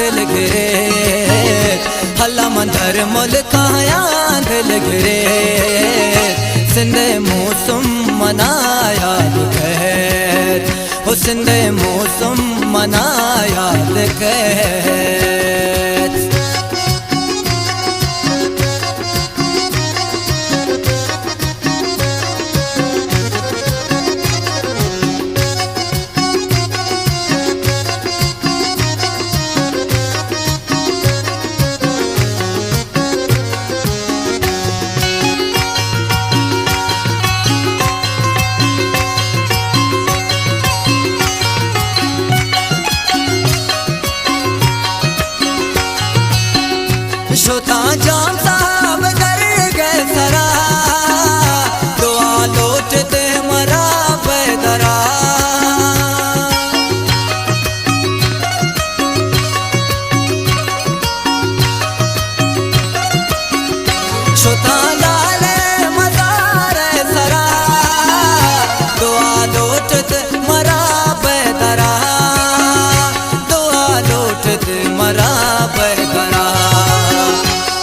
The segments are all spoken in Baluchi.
دلگرے، اللہ من در ملکایاں دلگرے، سندھ موسم منا یاد کہت، او سندھ موسم منا یاد کہت۔ شتاں جام صاحب درگہ سرا، دعا لوٹت مرا پہ درا۔ شتاں لال مزار سرا، دعا لوٹت مرا پہ درا، دعا لوٹت مرا پہ درا۔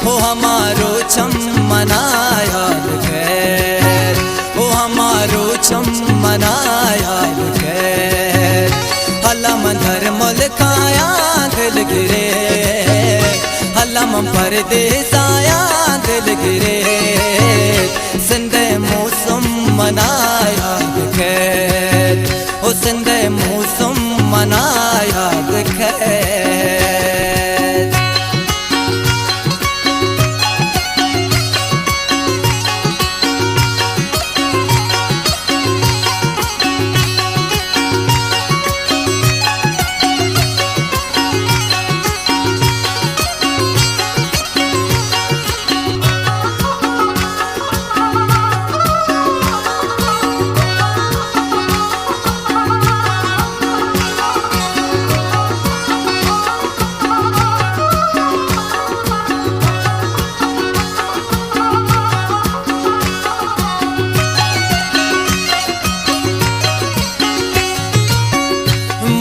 ہو ہما روچم منا یاد کہت، ہو ہما روچم منا یاد کہت۔ اللہ من در ملکایاں دلگرے، اللہ من پردیسایاں دلگرے، سندھ موسم منا یاد کہت، او سندھ موسم منا یاد کہت۔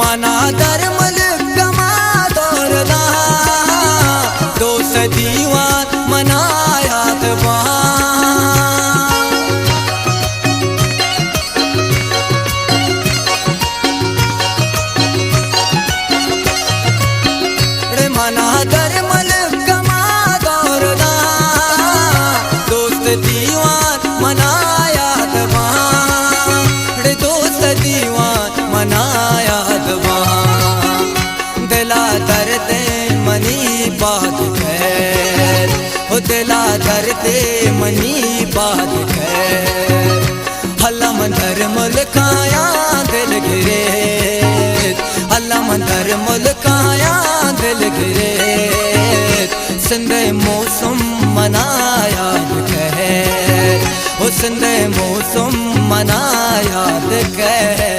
منا در ملک گما دور دا، دوست دیوان منا یاد باں۔ اڑے منا در ملک گما دور دا، دوست دیوان منا یاد باں۔ اڑے دوست دیوان منا یاد باں۔ دلا درد منی پاد کہت، او دلا درد منی پاد کہت۔ اللہ من در ملکایاں دلگرے، اللہ من در ملکایاں دلگرے، سندھ موسم منا یاد کہت، او سندھ موسم منا یاد کہت۔